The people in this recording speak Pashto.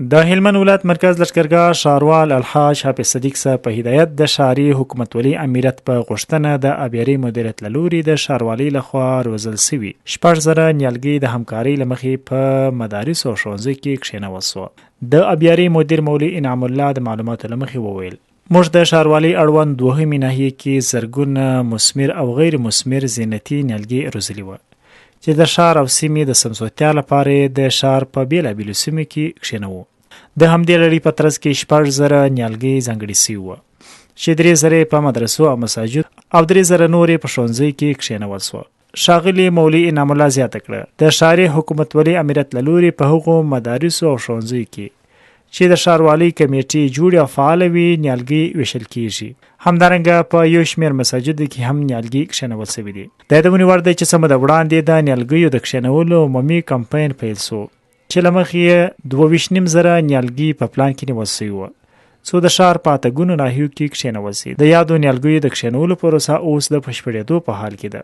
د هلمند ولایت مرکز لښکرګاه ښاروال الحاج حافظ صدیق صاحب په هدایت د ښاري حکومتولۍ امیرت په غوښتنه د ابیارۍ مدیریت له لوري د ښاروالۍ لخوا روزل شوي 6000 نیالګي د همکارۍ له مخې په مدارسو او ښوونځیو کې کښېنول شوه. د ابیارۍ مدیر مولوي انعام الله د معلوماتو له مخې وویل، موږ د ښاروالۍ اړوند دوهمې ناحیې کې زرګونه مثمر او غیر مثمر زینتي نیالګي روزلي وه چې د ښار او سیمې د سمسورتیا لپاره یې د ښار په بېلابېلو سیمو کې کښېنوو. د همدې لړۍ په ترڅ کې 6000 نیالګي ځانګړي شوي وه چې 3000 یې په مدرسو او مساجد او 3000 نور یې په ښوونځیو کې کښېنول شوه. ښاغلي مولوي انعام الله زیاته کړه، د ښاري حکومتولۍ امریت له لوري په هغو مدارسو او ښوونځیو کې چې د ښاروالۍ کمېټې جوړې او فعاله وي، نیالګي ویشل کېږي. همدارنګه په یو شمېر مساجدو کې هم نیالګي کښېنول شوي دي. د یادونې وړ دی چې څه موده وړاندې د نیالګیو د کښېنولو عمومي کمپاین پیل شو چې له مخې یې 22,500 نیالګي په پلان کې نیول شوي وو څو د ښار په اته ګونو ناحیو کې کښېنول شي. د یادو نیالګیو د کښېنولو پروسه اوس د بشپړېدو په حال کې ده.